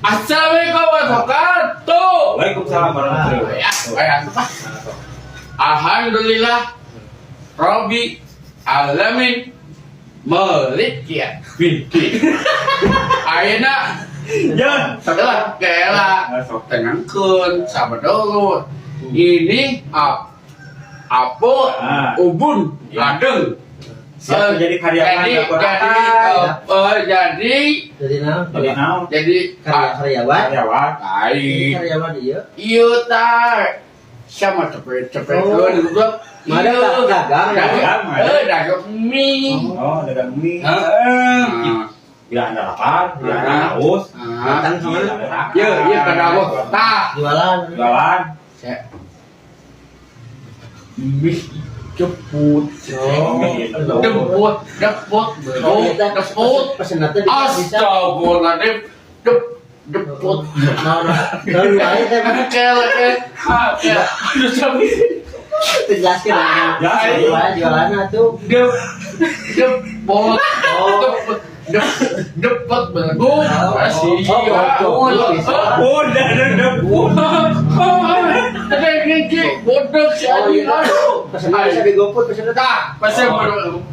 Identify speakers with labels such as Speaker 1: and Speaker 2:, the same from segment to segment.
Speaker 1: Assalamualaikum warahmatullahi wabarakatuh.
Speaker 2: Waalaikumsalam warahmatullahi
Speaker 1: Ya,
Speaker 2: wabarakatuh.
Speaker 1: ya. Alhamdulillah Rabbil Alamin Malikia Binti. Ayeuna
Speaker 2: Ya,
Speaker 1: setelah kela
Speaker 2: Sok.
Speaker 1: Tenangkeun sabar dulu. Ini apa
Speaker 2: Ah.
Speaker 1: Ubun
Speaker 2: Ya.
Speaker 1: Ladeng.
Speaker 2: Siap menjadi karyawan
Speaker 1: Jadi
Speaker 2: dapur
Speaker 1: jadi
Speaker 2: apa?
Speaker 1: jadi
Speaker 3: Jadi naon?
Speaker 2: Jadi naon?
Speaker 1: Jadi
Speaker 3: Karya karyawan.
Speaker 2: Karyawan.
Speaker 1: Lain.
Speaker 3: Karyawan ieu.
Speaker 1: Iya tak sama cepet cepet
Speaker 3: Oh.
Speaker 1: goblok.
Speaker 3: Mana
Speaker 1: Iya.
Speaker 3: dagang,
Speaker 2: dagang, mana?
Speaker 1: Dagang mie.
Speaker 2: Oh, dagang mie.
Speaker 1: Heeh.
Speaker 2: Bila anda lapar, bila anda
Speaker 1: Ah.
Speaker 2: haus,
Speaker 1: Ah.
Speaker 3: Datang sama
Speaker 2: bila anda lapar.
Speaker 1: Iya, iya kada apa. Tah.
Speaker 3: Jualan.
Speaker 2: Jualan.
Speaker 1: Saya mie ceput.
Speaker 3: Oh.
Speaker 1: Deput, deput,
Speaker 3: Oh,
Speaker 1: deput, deput.
Speaker 3: Pesenna teh bisa.
Speaker 1: Astagfirullahaladzim. Dep, deput.
Speaker 3: Naon naon wae teh?
Speaker 1: Kel, kel, ah, kel. Aduh, sampai.
Speaker 3: Jelaskeun.
Speaker 2: Ya,
Speaker 3: Jualan jualan atuh.
Speaker 1: Dep, depot,
Speaker 3: Oh.
Speaker 1: depot, dep, depot belegu. Kasih.
Speaker 3: Oh, oh, bisa.
Speaker 2: Udah, udah, udah.
Speaker 1: Ada yang bodoh si
Speaker 3: Oh,
Speaker 1: anjing.
Speaker 3: iya.
Speaker 1: Aduh.
Speaker 3: Pesenna bisa di GoFood pesenna teh.
Speaker 1: Tah, pesen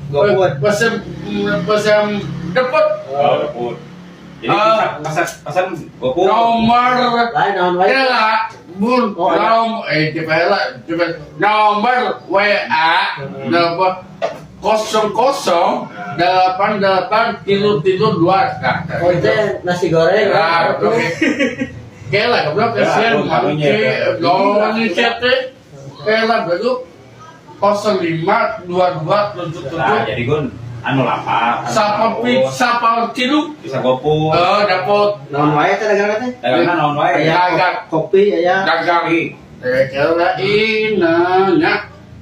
Speaker 3: GoFood.
Speaker 1: Pesen pesen depot.
Speaker 2: Oh, dapur. Jadi
Speaker 1: Ah.
Speaker 2: bisa pesan pesan GoFood.
Speaker 1: Nomor
Speaker 3: Lain naon wae.
Speaker 1: Kela, bun,
Speaker 3: Oh, iya.
Speaker 1: nom, coba lah, coba nomor WA, nomor 0088 3 3 2. Nah,
Speaker 3: Oh, itu nasi goreng.
Speaker 1: Nah, oke. Kela, goblok,
Speaker 2: Ya,
Speaker 1: kasihan,
Speaker 2: aduh, karunya, ya.
Speaker 1: mangke, ini teh, kela baru 05 22 7
Speaker 2: Nah,
Speaker 1: 7
Speaker 2: jadi gun anu lapar, anu
Speaker 1: sapa
Speaker 2: haus,
Speaker 1: sapa tilu,
Speaker 2: bisa GoFood.
Speaker 1: Dapet
Speaker 3: Naon wae teh dagangan teh?
Speaker 2: Dagangna naon wae?
Speaker 3: Aya
Speaker 1: Dagang.
Speaker 3: kopi aya.
Speaker 1: Dagang. Kela inanya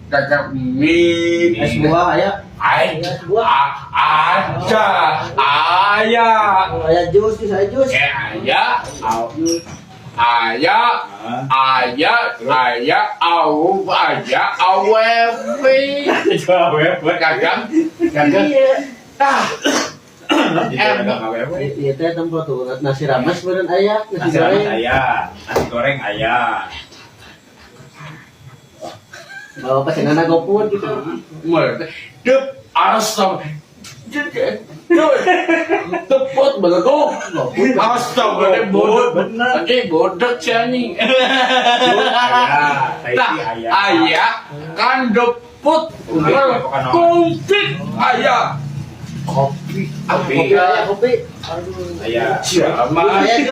Speaker 1: dagang mie.
Speaker 3: Es buah aya.
Speaker 1: Ay,
Speaker 3: Es buah.
Speaker 1: Ada, ayah,
Speaker 3: Oh, aya jus, jus aya jus.
Speaker 1: ayah, ayah,
Speaker 2: Ah.
Speaker 1: ayah, ayah, au, ayah, awewe,
Speaker 2: Jual awewe.
Speaker 1: Dagang, dagang,
Speaker 3: Iya.
Speaker 1: ah,
Speaker 2: Jadi dagang awewe.
Speaker 3: Iya teh tempat tuh nasi rames beureun aya, nasi
Speaker 2: Nasi rames
Speaker 3: goreng.
Speaker 2: aya, nasi goreng aya.
Speaker 3: Bawa pesenanna GoFood gitu.
Speaker 1: Mulai, dep, asam, tepot belego, astaga, bodoh,
Speaker 2: Bener.
Speaker 1: anjing bodoh si anjing.
Speaker 2: Aya,
Speaker 1: Tah,
Speaker 2: saiki aya.
Speaker 1: Aya kan deput komplit aya kopi.
Speaker 2: Kopi.
Speaker 3: Kopi aya kopi. Aduh.
Speaker 2: Aya.
Speaker 1: Siapa?
Speaker 3: Aya.